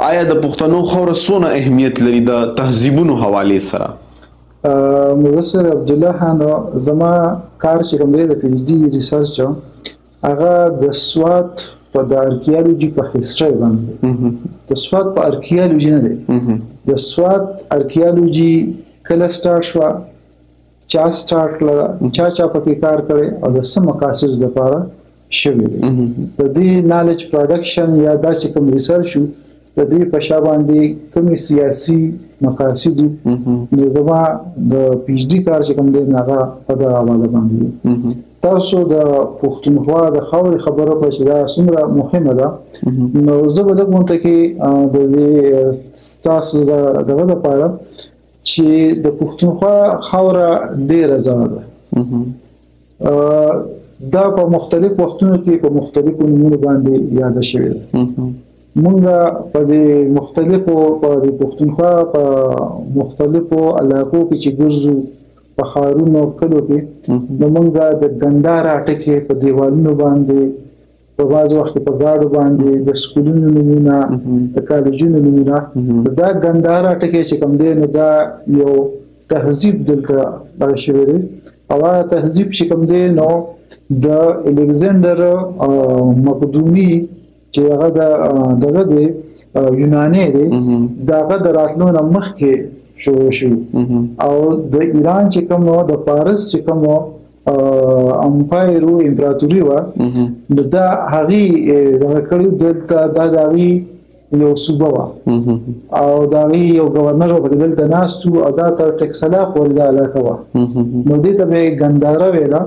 آیا د پښتنو خاوره څونه اهمیت لري د تهذیبونو حوالې سره؟ مدثر عبدالله خان، زما کار چې کوم دی، د PhD research، هغه د سوات په د ارکیالوجي په history باندې، د سوات په ارکیالوجي نه دی. د سوات ارکیالوجي کله سٹارټ شوه، چا سٹارټ کړه، چا چا پکې کار کړی او د څه مقاصدو لپاره شوی دی، د دې knowledge production یا دا چې کوم research د دې په شا باندې کوم سیاسي مقاصد. نو زما د PhD کار چې کوم دی، هغه په دغه حواله باندې. تاسو د پښتونخوا د خاورې خبره کړه چې دا څومره مهمه ده، نو زه به لږ مونته کې د دې تاسو دغه لپاره چې د پښتونخوا خاوره ډیره زړه ده، دا په مختلف وختونو کې په مختلفو نومونو باندې یاده شوې ده. مونږه په دې مختلفو، په دې پښتونخوا په مختلفو علاقو کې چې ګرځو، په ښارونو کلو کې، نو مونږه د ګندارا ټکی په دیوالونو باندې، په بعض وخت په گاډو باندې، د سکولونو نمونه، د کالجونو نمونه، دا ګندارا ټکی چې کوم دی، نو دا یو تهذیب دلته شوی دی. او هغه تهذیب چې کوم دی، نو د الکسندر مقدوني چې هغه د دغه دی، یوناني دی، داغه د راتلو نه مخکې شروع شو. او د ایران چې کوم، د فارس چې کوم empire، امپراتوري و، نو دا هغه دغه کړي دلته، دا د هغې یو صوبه وه او د هغې یو گورنر په دلته ناست او دا تر ټکسلا پورې دا علاقه وه، نو دې ته به ګنداره ویله.